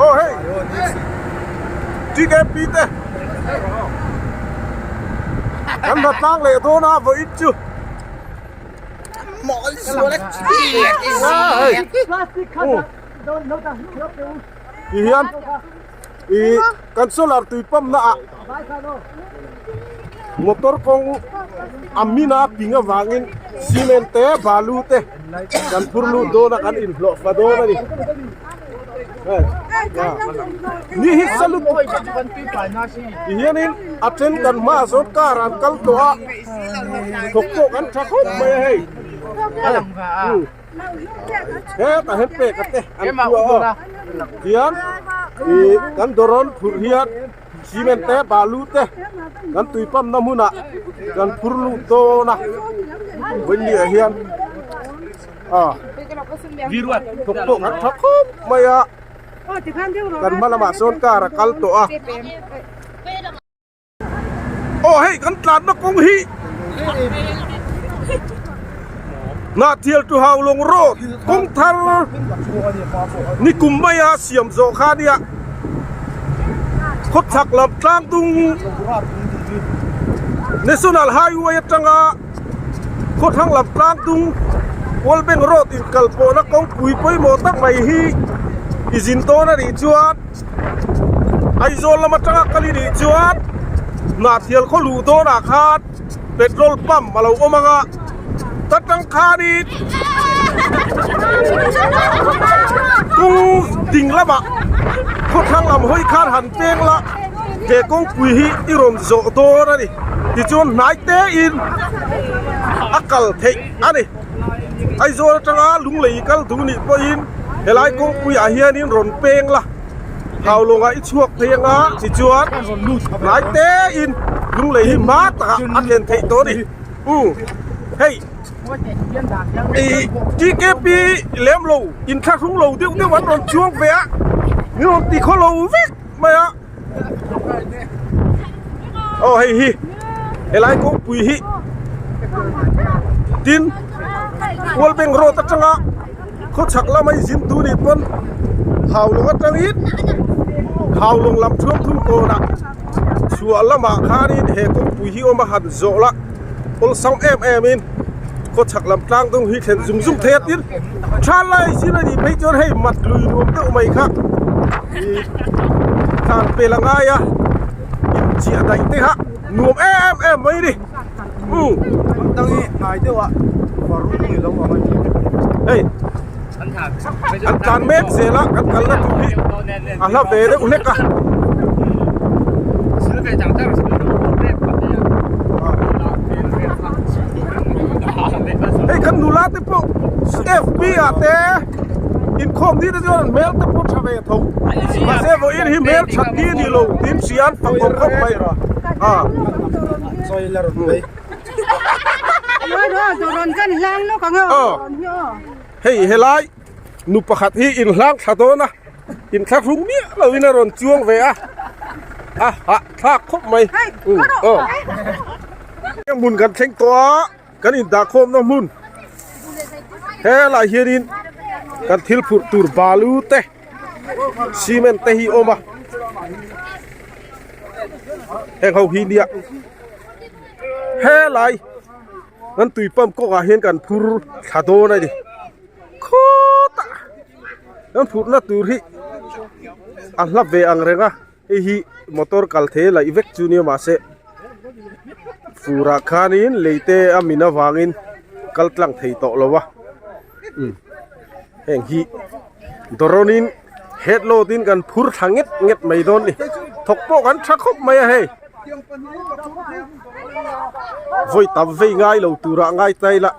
Aw hei TKP te kan hna tlang leh dawn a vawiin chu. Ti hian ih kan solar tui pump na ah motor kawng a min a ping avangin cement te balu te kan phur lut dawn a kan inhlawh fa dawn a ni ni hi salut ti hianin a then kan hmaah sawn car an kal tawh a thawk pawh kan tha khawp mai a hei hetah hian pek a te an kua aw tihian ih kan dawrawn phurh hian cement te balu te kan tui pump na hmunah kan phur luh dawn a vawiin hian a thawk pawh kan tha khawp mai a kan hma lamah sawn car a kal tawh a aw hei kan tlanna kawng hi Hnahthial tu Haulawng road kawng thar ni kum maia siam zawh kha ania khawchhak lam tlang dung National Highway atanga Khawthlang lam tlang tung World Bank Road in kal pawhna kawngpui pawimawh tak mai hi i zin dawn a nih chuan Aizawl lam atanga kal i nih chuan Hnahthial khaw luh dawnah khan petrol pump a lo awm ang a, ta tang khanin kawng ding lamah khawthlang lam hawi khan han peng la he kawngpui hi i rawn zawh dawn a ni. Tichuan hnai tein a kal theih a ni. Aizawl atanga lunglei kal duh nih pawhin helai kawngpuiah hianin rawn peng la, Haulawngah i chhuak phei anga tichuan hnai tein lunglei hi hma takah a thlen theih tawh a ni. U hei ih TKP lem lo inthlahrung lo deuh deuh an rawn chuang ve a, min rawn ti khaw lo vek mai a. Aw hei hi helai kawngpui hi tin World Bank road atanga khawchhak lama i zin tur nih pawn Haulawng atangin Haulawng lam thuam thum kawnah chhuah lamah khanin he kawngpui hi awm a han zawh la awlsam em em in khawchhak lam tlang dung hi thlen zung zung thei a tin tha lai zir a nih phei chuan hei mat lui nuam deuh mai kha ih thlan pel a ngai a inchiah daih te kha nuam em em mai a ni umm dang hi hnai deuh a varung ni lo ang a ni hei an tlan mek zel a kan kalna tur hi a hla ve deuh hlek a. Hei kan nula te pawh FB ah te inkhawm ni te chuan an hmel te pawh tha ve tho mahse vawiin hi hmel that ni a ni lo tin hria an fak awm khawp mai a. Hei helai nu pakhat hi inhlang thla dawn a inthlahrung miah lo in a rawn chuang ve a a hah thlak khawp mai aw hmun kan thleng tawh a kan indahkhawm na hmun helai hianin kan thil phurh tur balu te cement te hi a awm a heng ho hi nia helai kan tui pump kawngah hian kan phur thla dawn a ni khawtah kan phurhna tur hi a hla ve ang reng a hei hi motor kal thei a laih vek chu nia mahse furah khanin lei te a min avangin kal tlang thei tawh lo a umm heng hi dawrawnin head load in kan phur thla nget nget mai dawn a ni thawk pawh kan tha khawp mai a hei. Vawi tam vei ngai lo turah ngai ta ila.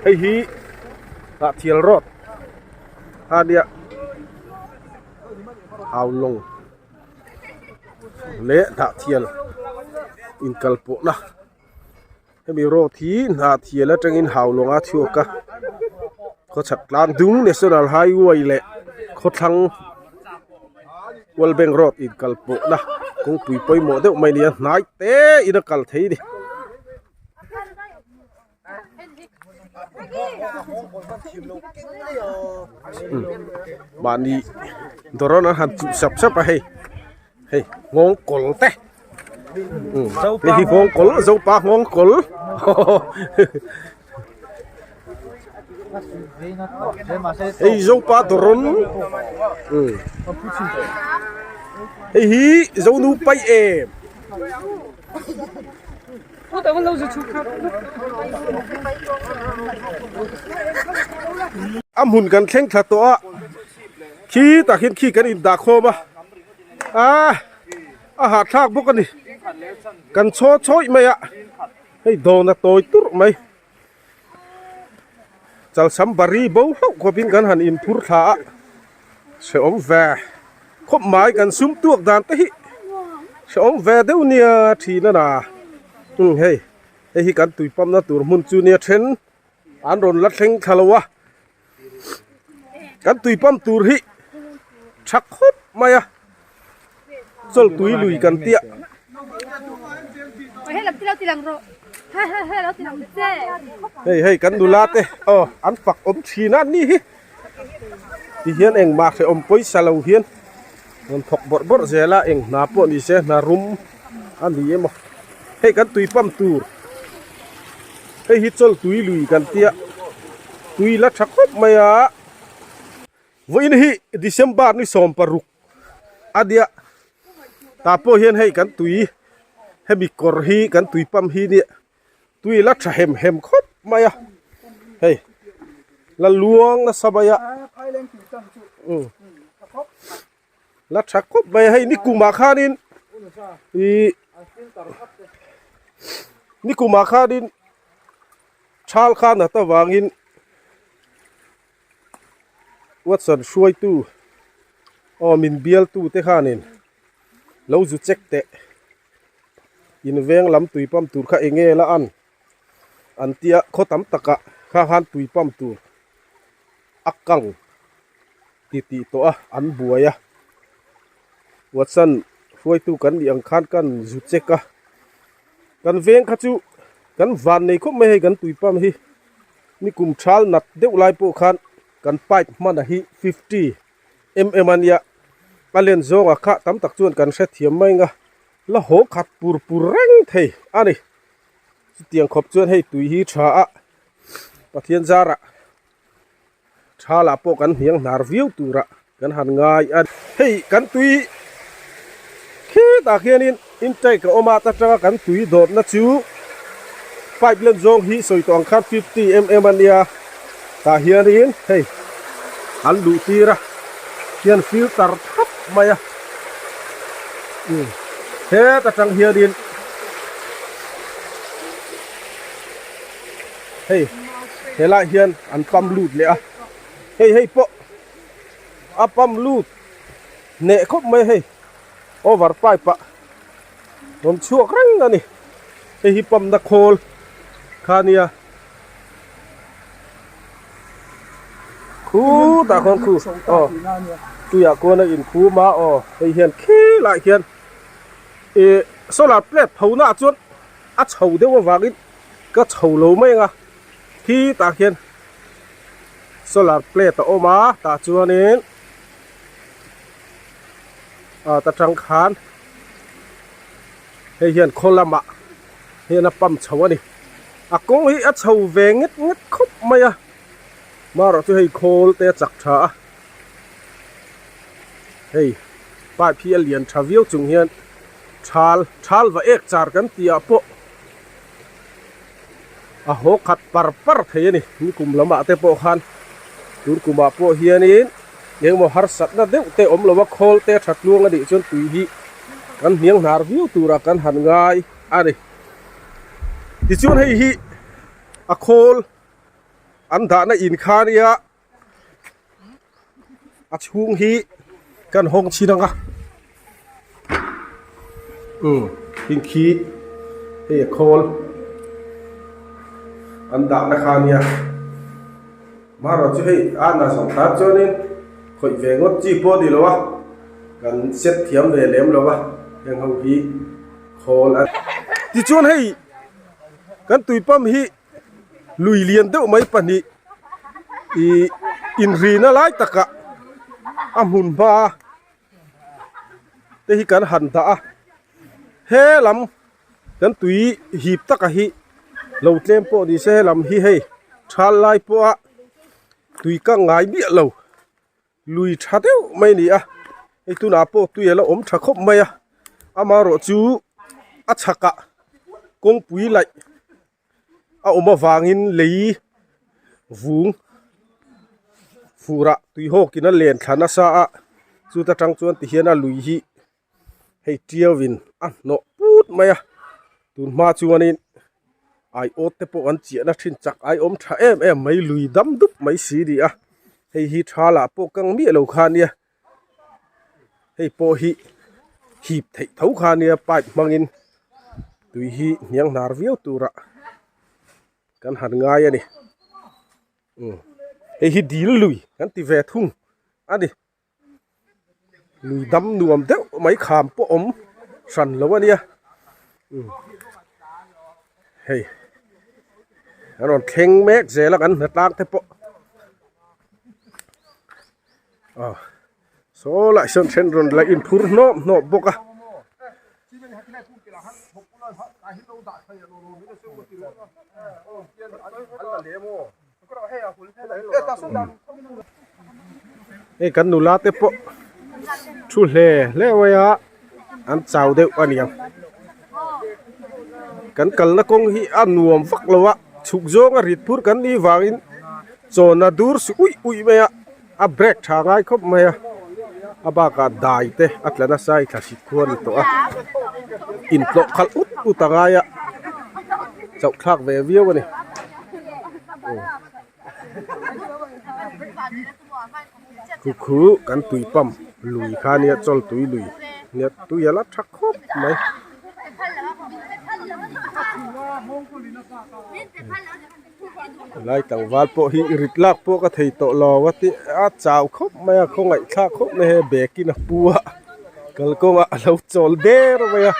Hei hi Hnahthial road a nia Haulawng. Leh Hnahthial inkalpawhna hemi road hi Hnahthial atangin Haulawng a chhuak a khawchhak tlang dung national highway leh khawthlang. World Bank Road in kal pawhna kawngpui pawimawh deuh mai nia hnai te in a kal thei a ni. Mahni dawrawn an han chuh sap sap a hei hei nghawng kawl te hei hi nghawng kawl zopa nghawng kawl hei zopa dawrawn hei hi zonu pai em. A hmun kan thleng thla tawh a khi tah khian khi kan indah khawm a ah a hahthlak bawk a ni kan chhaw chawih mai a hei dawn a tawi turh mai chalsam bari bo hlauh khawpin kan han inphur thla a hrehawm ve khawp mai kan sum tuak dan te hi hrehawm ve deuh nia thin a na umm hei hei hi kan tui pump na tur hmun chu nia then an rawn la thleng thla lo a kan tui pump tur hi tha khawp mai a chawltui lui kan tia. Hei hei kan nula te aw an fak awm thin a ni hi ti hian engmah hrehawm pawisa lo hian rawn thawk bawrh bawrh zel a eng hna pawh ni se hna rum a ni emaw hei kan tui pump tur hei hi chawltui lui kan tia tui la tha khawp mai a. Vawiin hi December ni 16 a nia tah pawh hian hei kan tui hemi kawr hi kan tui pump hi nia tui la tha hem hem khawp mai a hei la luang nasa mai a umm la tha khawp mai a hei nikumah khanin ihh nikumah khanin thal khan a ta vangin. Watson hruaitu aw min bialtu te khanin lo zu check teh in veng lam tui pump tur kha eng nge la an an tia khaw tam takah kha khan tui pump tur a kang ti tih tawh a an buai a Watson hruaitu kan nih ang khan kan zu check a kan veng kha chu kan van nei khawp mai hei kan tui pump hi. Ni kum thal nat deuh lai pawh khan kan pipe hman a hi 50 mm a nia a len zawnga kha tam tak chuan kan hrethiam mai ang a la haw khat pur pur reng thei a ni chutiang khawp chuan hei tui hi tha a Pathian zarah thalah pawh kan hniang hnar viau turah kan han ngai a hei kan tui khitah khianin intake a awm a ta tanga kan tui dawtna chu pipe len zawng hi sawi tawh ang khan 50 mm a nia tah hianin hei an luh tir a hian filter thap mai a umm heta tang hianin hei helaiah hian an pump lut leh a hei hei pawh a pump lut hneh khawp mai hei over pipe ah rawn chhuak reng a ni hei hi pump na khawl kha nia khutah khawn khu aw tuiah khuan a inkhum a aw hei hian khilaiah khian ih solar plate pho naah chuan a chho deuh avangin ka chho lo mai ang a khitah khian solar plate a awm a tah chuanin ah ta tang khan hei hian khaw lamah hian a pump chho a ni a kawng hi a chho ve nget nget khawp mai a marawh chu hei khawl te a chak tha a hei pipe hi a lian tha viau chung hian thal thal va ek char kan tih ah pawh a haw khat par par thei a ni nikum lamah te pawh khan tun kumah pawh hianin engemaw harsatna deuh te awm lo a khawl te tha tluang a nih chuan tui hi kan hniang hnar viau turah kan han ngai a ni tichuan hei hi a khawl an dahna in kha nia a chhung hi kan hawng chhin ang a umm heng khi hei a khawl an dahna kha ania marawh chu hei a na zawng tan chuanin khawih ve ngawt chi pawh a ni lo a. Kan set thiam ve lem lo a, heng ho hi khawl a. Tichuan hei kan tui pump hi lui lian deuh mai pahnih ih inrina lai takah a hmun hma te hi kan han dah a, he lam kan tui hip taka hi lo tlem pawh ni se he lam hi hei thal lai pawha tui kang ngai miah lo. Lui tha deuh mai a ni a, hei tunah pawh tui a la awm tha khawp mai a, amaherawh chu a chhakah kawngpui laih a awm avangin lei vung furah tui hawkin a len thla nasa a, chuta tang chuan tihian a lui hi hei tiauin a hnawh put mai a tun hma chuanin aiawt te pawh an chiahna thin chak ai awm tha em em mai lui dam dup mai si a ni a hei hi tha lah pawh kang miah lo kha ania hei pawh hi hip theih tho kha ania pipe hmangin tui hi hniang hnar viau turah kan han ngai a ni umm hei hi dil lui kan ti ve thung a ni. Lui dam nuam deuh mai kham pawh awm hran lo a nia umm hei an rawn thleng mek zel a kan hna tlang te pawh aw saw lai sawn then rawn la inphur hnawp hnawp bawk a. Hei kan nula te pawh thu hle hle mai a an chau deuh a niang kan kalna kawng hi a nuam vak lo a chhuk zawng a rit phur kan nih vangin chawna dur su uih uih mai a a break tha ngai khawp mai a a bakah dai te a tla nasa i thla hrit khuan a ni tawh a intlawh khalh ut ut a ngai a chauh thlak ve viau a ni. Khu khu kan tui pump lui kha nia chawl tui lui nia tui a la tha khawp mai. Lai tlangval pawh hi rit lak pawh ka thei tawh lo a ti a chau khawp mai a khawngaih thlak khawp mai hei bag in a pu a kalkawngah a lo chawl der mai a.